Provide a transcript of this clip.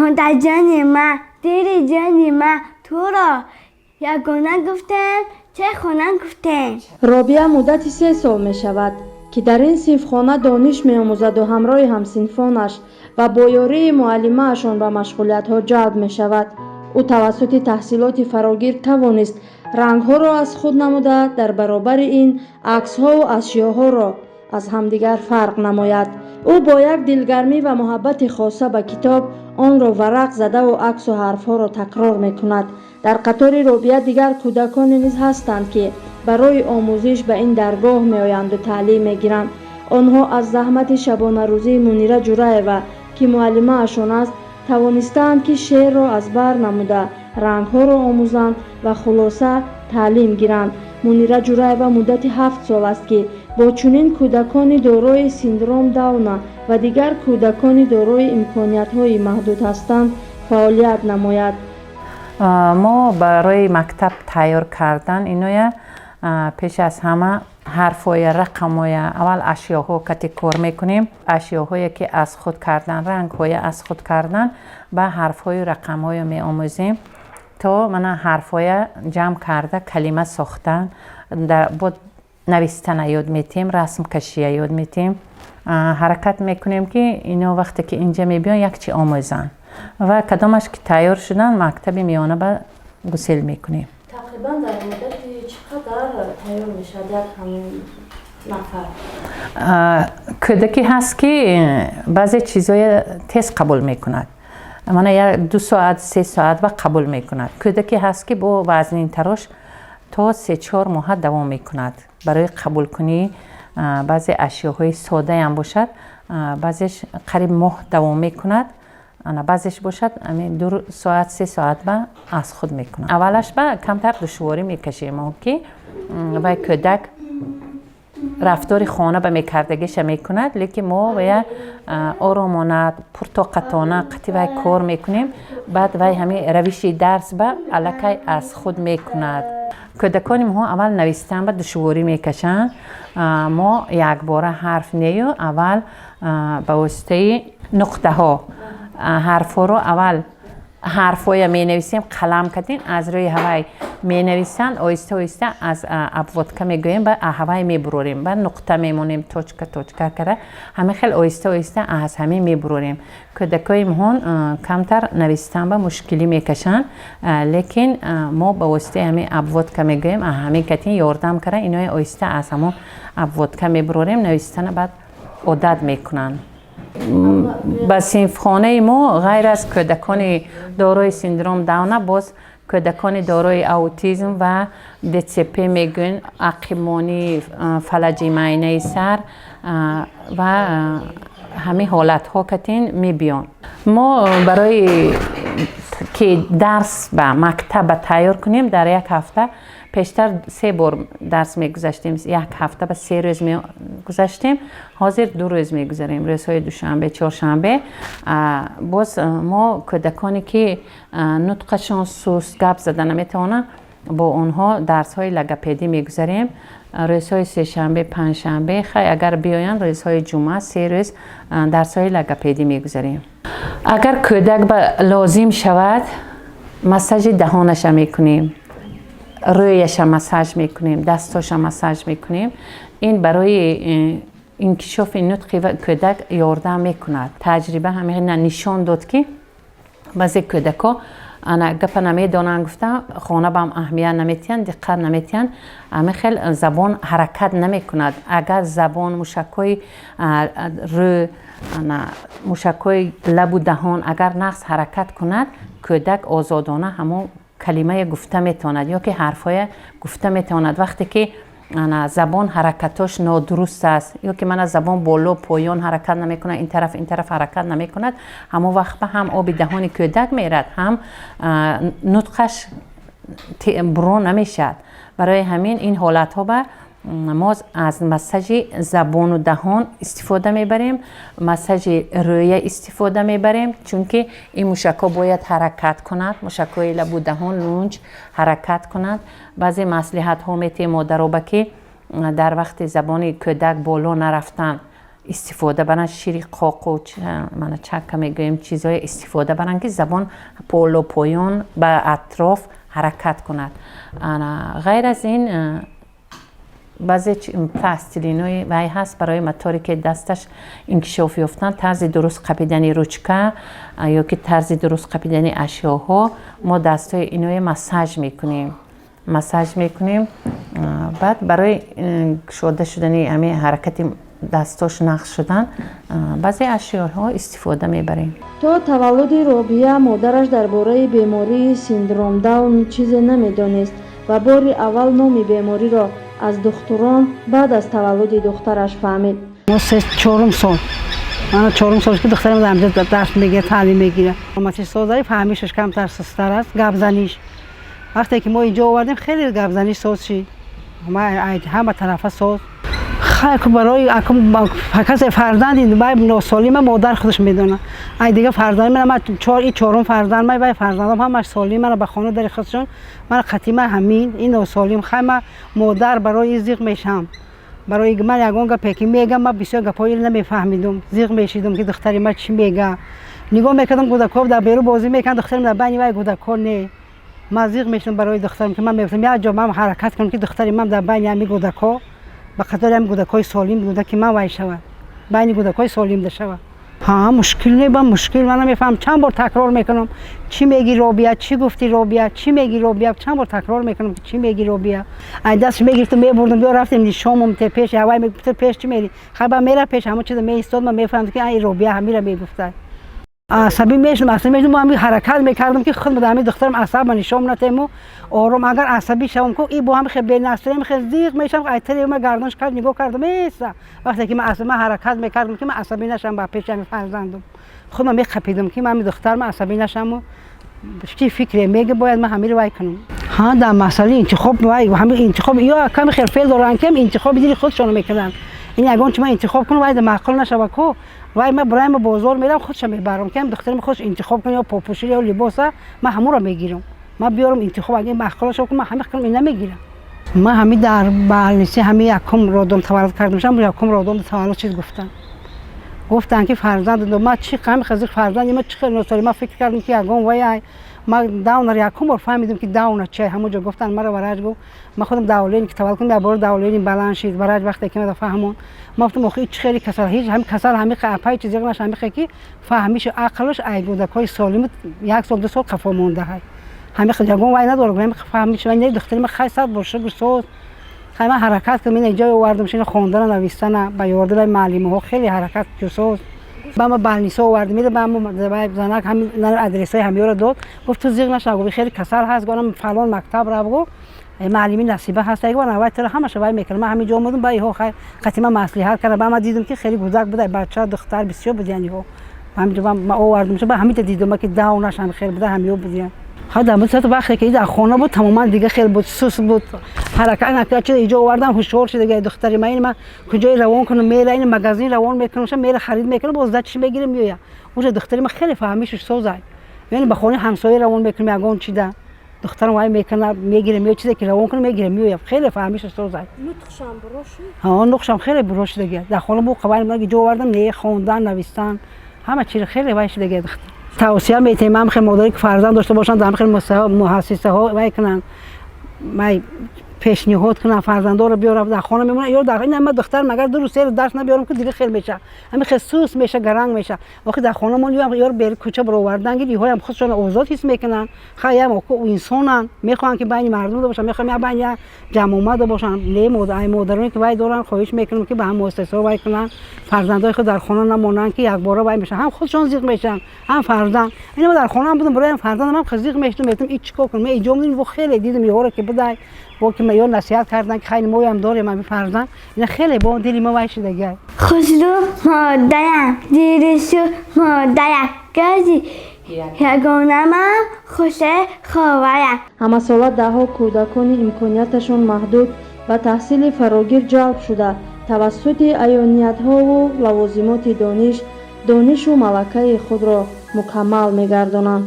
Модарҷони ман, дили ҷони ман, туро ягона гуфтем, чӣ хона гуфтем. Робия муддати 3 сол мешавад, ки дар ин синфхона дониш меомӯзаду ҳамроҳи ҳамсинфонаш ва бо ёрии муаллимаашон ба машғулиятҳо ҷалб мешавад. Ӯ тавассути таҳсилоти фарогир тавонист рангҳоро аз худ намуда, дар баробари ин аксҳову ашёҳоро аз ҳамдигар фарқ намояд. Ӯ бо як дилгармӣ ва муҳаббати хоса ба китоб онро варақ задаву аксу ҳарфҳоро такрор мекунад. Дар қатори Робия дигар кӯдаконе низ ҳастанд, ки барои омӯзиш ба ин даргоҳ меоянду таълим мегиранд. Онҳо аз заҳмати шабонарӯзии Мунира Ҷураева, ки муаллимаашон аст, тавонистаанд, ки шеърро аз бар намуда, рангҳоро омӯзанд ва хулоса таълим гиранд. Мунира Ҷураева муддати 7 сол аст, ки бо чунин кӯдакони дорои синдром Дауна ва дигар кӯдакони дорои имкониятҳои маҳдуд ҳастанд фаъолият намояд. Мо барои мактаб тайёр кардан иноя пеш аз ҳама ҳарфҳоя, рақамҳоя, аввал ашёҳо кати кор мекунем. Ашёҳое ки аз худ кардан, рангҳоя аз худ кардан, ба ҳарфҳою рақамҳоя меомӯзем, то мана ҳарфҳоя ҷамъ карда калима сохтан, бо навистана ёд метиҳем, расмкашия ёд метиҳем. Ҳаракат мекунем, ки ино вақте ки инҷа мебиён, як чи омӯзанд ва кадомаш ки тайёр шудан, мактаби миёна ба гусел мекунем. Тақрибан дар муддати чӣ қадар тайёр мешавад як ҳамин нафар? Кӯдаке ҳаст, ки баъзе чизҳоя тез қабул мекунад, мана як 2 соат, 3 соат ба қабул мекунад. Кӯдаке ҳаст, ки бо вазнинтарош то 3-4 моҳа давом мекунад барои қабулкунии баъзе ашёҳои содаям бошад. Баъзеш қариб моҳ давом мекунад, ана баъзеш бошад 2 соат, 3 соат ба аз худ мекунад. Аввалаш ба камтар душворӣ мекашем, ки вай кӯдак рафтори хона ба мекардагиша мекунад, лекин мо вая оромона, пуртоқатона қати вай кор мекунем. Баъд вай ҳамин равиши дарс ба аллакай аз худ мекунад. Кӯдакони мо аввал навистан ба душворӣ мекашанд. Мо якбора ҳарф нею, аввал ба воситаи нуқтаҳо ҳарфҳоро, аввал ҳарфҳоя менависем, қалам кардем, аз рӯи ҳавай менависанд. Оҳиста оҳиста аз обводка мегӯем, ба ҳавай мебурорем, ба нуқта мемонем, точка точка карда, ҳамин хел оҳиста оҳиста аз ҳамин мебурорем. Кӯдакои моҳон камтар навистан ба мушкилӣ мекашанд, лекин мо ба воситаи ҳамин обводка мегӯем, ҳамин катин ёрдам карда, иноя оҳиста аз ҳамон обводка мебурорем, навистана баъд одат мекунанд. Ба синфхонаи мо ғайр аз кӯдакони дорои синдром Дауна боз кӯдакони дорои аутизм ва ДЦП мегӯянд, ақибмонӣ, фалаҷи майнаи сар ва ҳамин ҳолатҳо катин мебиён. Мо барои ки дарс ба мактаба тайёр кунем, дар як ҳафта пештар се бор дарс мегузаштем, як ҳафта ба 3 рӯз мегузаштем, ҳозир 2 рӯз мегузарем, рӯзҳои душанбе, чоршанбе. Боз мо кӯдаконе ки нутқашон суст, гап зада наметавонанд, бо онҳо дарсҳои логопедӣ мегузарем рӯзҳои сешанбе, панҷшанбе, хай, агар биёянд, рӯзҳои ҷумъа, 3 рӯз дарсҳои логопедӣ мегузарем. Агар кӯдак ба лозим шавад, массажи даҳонаша мекунем, рӯяша массаж мекунем, дастоша массаж мекунем. Ин барои инкишофи нутқи кӯдак ёрдам мекунад. Таҷриба ҳамина нишон дод, ки баъзе кӯдакҳо ана гапа намедонанд гуфта, хона баам аҳамият наметиҳанд, диққат наметиҳанд, ҳамин хел забон ҳаракат намекунад. Агар забон, мушакҳои рӯ, мушакҳои лабу даҳон агар нағз ҳаракат кунад, кӯдак озодона ҳамон калимае гуфта метавонад ё ки ҳарфҳое гуфта метавонад. Вақте ки забон ҳаракатош нодуруст аст ё ки мана забон боло поён ҳаракат намекунад, ин тараф, ин тараф ҳаракат намекунад, ҳамон вақт ҳам оби даҳони кӯдак мерад, ҳам нутқаш бурон намешавад. Барои ҳамин ин ҳолатҳо ба мо аз массажи забону даҳон истифода мебарем, массажи рӯя истифода мебарем, чунки ин мушакҳо бояд ҳаракат кунад, мушакҳои лабу даҳон, лунҷ ҳаракат кунад. Баъзе маслиҳатҳо метиҳем модароба, ки дар вақти забони кӯдак боло нарафтан. Истифода баранд шири қоқу, мана, чакка мегӯем, чизҳое истифода баранд, ки забон боло, поён, ба атроф ҳаракат кунад. Ғайр аз ин, баъзе пластилинои вай ҳаст барои моторикаи ки дасташ инкишоф ёфтан, тарзи дуруст қапидани ручка ё ки тарзи дуруст қапидани ашёҳо. Мо дастҳои иное массаж мекунем. Баъд барои кушода шудани ҳамин ҳаракати дастош, нақш шудан, баъзе ашёҳо истифода мебарем. То таваллуди Робия модараш дар бораи бемории синдром Даун чизе намедонист ва бори аввал номи бемориро аз духтурон баъд аз таваллуди духтараш фаҳмид. Мо се чорум сол, мана, чорум сол ки духтарам дар ҳамҷо дарс мегирад, таълим мегирад. Оматиш созаи, фаҳмишаш камтар сустар аст, гапзаниш. Вақте ки мо инҷо овардем, хеле гапзаниш соз шид, ҳама тарафа соз. Барои касе фарзанди вай носолима, модар худаш медонад. Ай дига фарзанди ман и чорум фарзанд ман, вай фарзандам ҳамаш солим, мана, ба хона дари худшон, мана, қатима ҳамин ин носолим. Хай, ма модар барои зиқ мешавам. Барои ман ягон гапе ки мегам, ман бисёр гапҳои намефаҳмидум, зиқ мешидум, ки духтари ман чӣ мега. Нигоҳ мекардам, кӯдакҳо дар берун бозӣ мекарданд, духтарим дар байни вай кӯдакҳо не. Ман зиқ мешидам барои духтарам, ки ман мегуфтам, як ҷо ман ҳаракат кунам, ки духтари ман дар байни ҳамин кӯдакҳо, ба қатори ҳамин кӯдакҳои солим, кӯдаки ман вай шавад, байни кӯдакҳои солим да шавад. Ҳа, мушкил не, ба мушкил ман намефаҳмам. Чанд бор такрор мекунам: чӣ меги, Робия? Чӣ гуфтӣ, Робия? Чӣ меги, Робия? Чанд бор такрор мекунам, ки чӣ меги, Робия? Ай дастш мегирифтам, мебурдам, биё, рафтем нишомум те пеш ҳавай, мегуфта: пеш чӣ мери? Хай, ба мера пеш ҳамон чиза меистод, ман мефаҳмдам, ки ай Робия ҳамира мегуфта. Асабӣ мешудам, асабӣ мешудам, ҳами ҳаракат мекардам, ки худ ҳами духтарам асаб нишон натему, ором. Агар асабӣ шавам, ку и бо ҳами хел бенасрем, хел зиқ мешавам. Айтари ма гардонш кард, нигоҳ кардам, эса. Вақте ки ман ҳаракат мекардам, ки ман асабӣ нашавам ба пеши ҳами фарзандам, худам меқапидам, ки ман ҳами духтарам асабӣ нашаваму чӣ фикре мега, бояд ман ҳамиро вай кунам. Ҳа, дар масъалаи интихоб, вай ҳами интихоб ё ками хел феъл доранд, ки интихоби дили худшонро мекунанд. Ин ягон чи ман интихоб кунам, вай маъқул нашава ку. Вай ман барои ма бозор мерам, худша мебарам, ки духтарим худш интихоб кунам, ё попӯшир, ё либоса, ман ҳамонро мегирам. Ман биёрам, интихоб агар маъқул шава, ман ҳами кунам, ин намегирам. Ман ҳами дар больница ҳами якум роддом таваллуд кардам, якум роддом таваллуд чиз гуфтам, гуфтанд, ки фарзанд ман чи ҳами хазир фарзанди ман чи хел носолим. Ман фикр кардам, ки ягон вай, ман Даунар якум бор фаҳмидам, ки Дауна чи. Ҳамонҷо гуфтанд мара, врач гуфт. Ман худам давление ки таваллуд кунам, як бор давление баланд шид. Врач вақте ки мада фаҳмон, ман гуфтам: охи, чи хеле касал, ҳеҷ ҳами касал, ҳами апай чизи наш, ҳами ки фаҳмишу ақлаш ай кӯдакҳои солиму як сол, 2 сол қафо мондаҳай. Ҳами ягон вай надорам, ҳами фаҳмиш не. Духтари ман, хай, сад бор шукр, соз. Хай, ман ҳаракат кардам, ин ҷой овардам, шина хондана, навистана ба ёрдами муаллимаҳо хеле ҳаракат ҷусоз. Ба ма больница овардем, ида ба ма занак ҳами адресҳои ҳамиёро дод, гуфт: ту зиқ нашав, гуфт, хеле касал ҳаст, гуфтам, фалон мактаб рав, гуфт, муаллими Насиба ҳаст, гуфт, вай туро ҳамаша вай мекунад. Ман ҳамин ҷо омадам, ба иҳо, хай, қатима маслиҳат кардам, ба ма дидам, ки хеле гудак буда, бача, духтар бисёр будиян иҳо. Ҳаминҷо ма овардам, ба ҳаминҷа дидам, ки Даунаш ҳам хел буда, ҳамиё будиян. Ха, дар муддати вақте ки дар хона буд, тамоман дига хел буд, сус буд, ҳаракат накард. Чиз иҷо овардам, ҳушёр шуда дига духтари ман. Ин ман куҷое равон кунам, мера, ин магазин равон мекунам, мера, харид мекунам, боз чӣ мегирем, меоя. Уже духтари ман хеле фаҳмишуш созай. Яъне ба хонаи ҳамсоя равон мекунам, ягон чида духтарам вай мекунад, мегирем, ё чизе ки равон кунам, мегирем, меоя. Хеле фаҳмишуш созай. Нутқшам нутқшам хеле буро шудагия. Дар хона бу қабар ҷо овардам, не, хондан, навистан, ҳама чиз хеле вай шудагия духтар. Тавсия метиҳем ҳам хел модаре, ки фарзанд дошта бошанд, дар хел муассисаҳо вай кунанд, вай пешниҳод кунанд, фарзандоро биёранд, дар хона мемонанд. Ё дар ин ма духтар магар 2 рӯз, 3 рӯз дарс набиёрам, ки дига хел меша, ҳами хел сус меша, гаранг меша. Охи дар хонамон ёр бери кӯча баровардан гир, иҳоям худшонро озод ҳис мекунанд. Хаям инсонанд, мехоҳанд, ки байни мардум бошанд, мехоҳанд як байни як ҷамъомада бошанд. Не, ай модароне, ки вай доранд, хоҳиш мекунам, ки ба ҳам муассисаҳо вай кунанд, фарзандои худ дар хона намонанд, ки якбора вай мешаванд, ҳам худшон зиқ мешаванд, ҳам фарзанд. Ина ма дар хонаам будам, бароям фарзандам ҳам зиқ мешудам, мегуфтам: и чӣ кор кунам? Иҷо мудим, хеле дидам иҳоро, ки будай, бо ки ё насиҳат карданд, ки хайли моям дорем ҳамин фарзанд, ина хеле бо дили ма вай шудагиай. Хушрӯ модарам, дилсӯ модарам, гази ягонамам, хуше ховарам. Ҳамасола даҳҳо кӯдакони имконияташон маҳдуд ба таҳсили фарогир ҷалб шуда, тавассути аёниятҳову лавозимоти дониш донишу малакаи худро мукаммал мегардонанд.